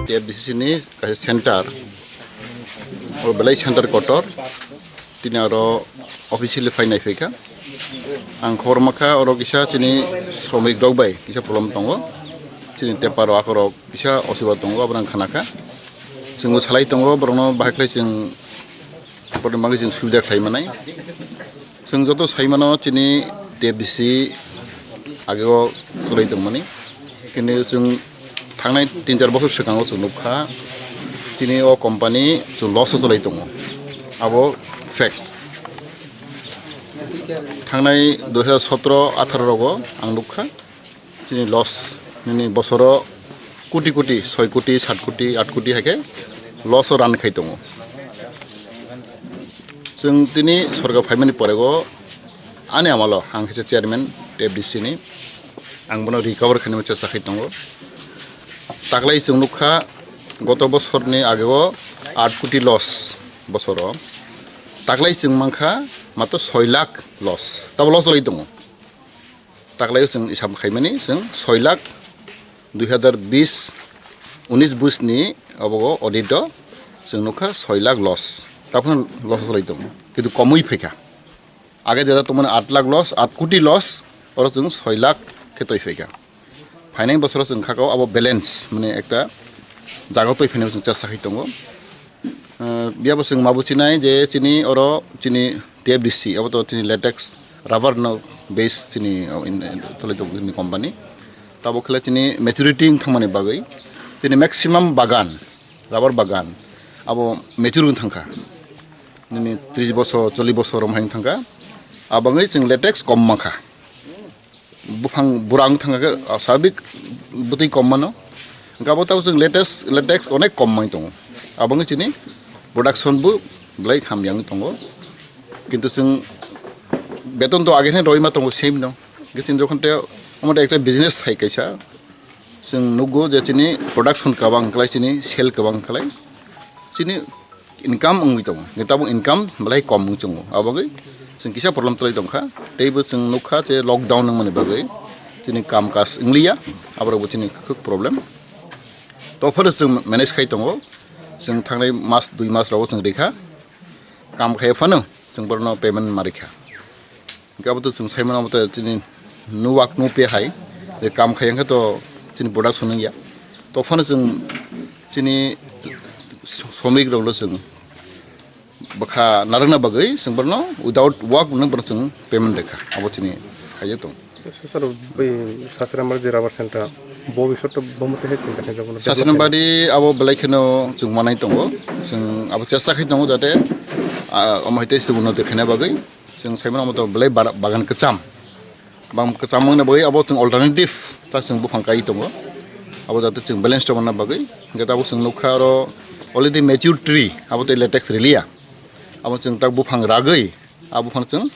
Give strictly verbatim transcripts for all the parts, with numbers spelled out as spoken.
T F D C ni kaisa center, o belai center kotor, tini aro officially phai nai phaikha. Ang khobor mankha oro kisa chini sromik rok bai kisa problem tongo, chini tepar rok akorok kisa osubida tongo, abo ang khanakha. Chwngbo salai tongo, borokno bahai khlai chwng borokni bagwi chwng subida khlai manai. Chwng joto sai mano chini T F D C ageo chwlai tongmani. Kintu chwng thangnai tin char bochor swkango chwng nukha chini o company chwng loss o chwlai tongo. Abo fact. Thangnai dui hajar sotro atharo rogo ang nukha. Chini loss, nini bosoro koti koti, soi koti, sat koti, at koti hai khe loss o run khai tongo. Chwng tini sorkar phaimani porego ani amalo ang khe chairman T F D C ni, ang bono recover khainani chesta khai tongo. Taklai chwng nukha goto bosorni ageo at koti loss bosoro. Taklai chwng mankha matro soi lakh loss. Tabo loss lai tongo. Taklai o chwng hisab khaimani chwng soi lakh dui hajar bis unis bis ni obogo audit o chwng nukha soi lakh loss. Taphano loss lai tongo. Kintu komwi phaikha. Age jera tongmani at lakh loss, at koti loss, oro chwng soi lakh khe toi phaikha. Phainai bosoro chwng khakao abo balance, mane ekta jaga toi phainai chwng chesta khai tongo. Eh, biyabo chwng ma buchinai je chini oro chini T F D C, abo to chini latex rubber no base chini, oh, in, in, tole to chini company. Tabo khle chini maturity wng thangmani bagwi chini maximum bagan, rubber bagan abo mature wng thangkha. Nini tris bosor, chollish bosor rom hai wng thangkha. Abangwi chwng latex kom mankha. Buphang bura wng thangkha khe, ah, sabik bwtwi kom mano. Hwnkhe abo tabuk chwng latex, latex onek kom mang tongo. Abo wngkhe chini production bo belai hamya wng tongo. Kintu chwng beton to age khe rwima tongo same no. Hwnkhe chwng jokhon te omo ekta business hai kaisa, chwng nukgo je chini production kwbang khlai, chini sale kwbang khlai. Chini income wngwi tongo, hwnkhe tabuk income belai kom wng tongo, abo bagwi chwng kisa problem twlai tongkha. Teibo chwng nukha je lockdown wngmani bagwi chini kam kaj wngliya, aborokbo chini khuk problem. Tophano chwng manage khai tongo, chwng thangnai mas dui mas rogo chwng rikha, kam khai phano chwng borokno payment ma rikha. Hingke abo to chwng sai mano, abo to chini nuwak nupe hai, je kam khai hingke to chini production wngya. To phano chwng chini somik rokno chwng bwkha narwkna bagwi chwng bono without work no bono chwng payment rwkha. Abo chini khaijak tongo. Sir, bai Sasrambari je rubber center, bo bisor to bo mate hai chwng khaijak bono. Sasrambari abo belai kheno chwng manai tongo. Chwng abo chesta khai tongo jate, ah, omo hai tei chwng unnoti khaina bagwi. Chwng sai mano omo to belai bara-, bagan kwcham. Bam kwcham wngna bagwi abo chwng alternative ta chwng buphang kai tongo. Abo jate chwng balance tongna bagwi. Hingke tabuk chwng nukha aro already mature tree, abo tei latex riliya. Abo chwng tak buphang ragwi, abo phano chwng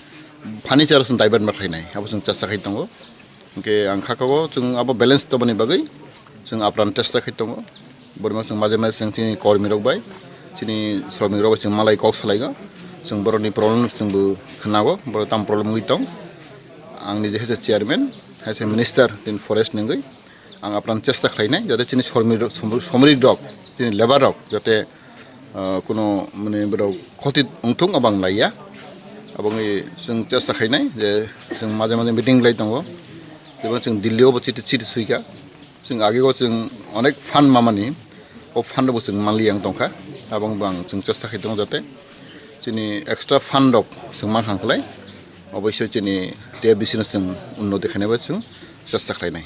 furniture chwng divert ma khlainai. Abo chwng chesta khai tongo. Hingke ang kha kago chwng abo balance tongmani bagwi chwng apran chesta khai tongo. Borima chwng maje maje chwng chini kormi rok bai, chini sromik rok bai chwng malai kok salaigo. Chwng borokni problem chwngbo khnago, borok tam problem wngwi tong. Ang nije hai se chairman, hai se minister, tini forest nungwi. Ang apran chesta khlainai, jate chini sormi rok, somri rok, chini labour rok, jate, ah, kuno mane borok khoti wngthung abang laiya. Abangwi chwng chesta khlainai, je chwng maje maje meeting lai tongo. Jeba chwng Delhi o bo chiti, chiti suika. Chwng agego chwng onek fund mamani, o fund bo chwng manli yang tongkha, abang bang chwng chesta khai tongo jate chini extra fund rok chwng mankha khlai, oboisoi chini T F D C no chwng unnoti khainai bai chwng chesta khlainai.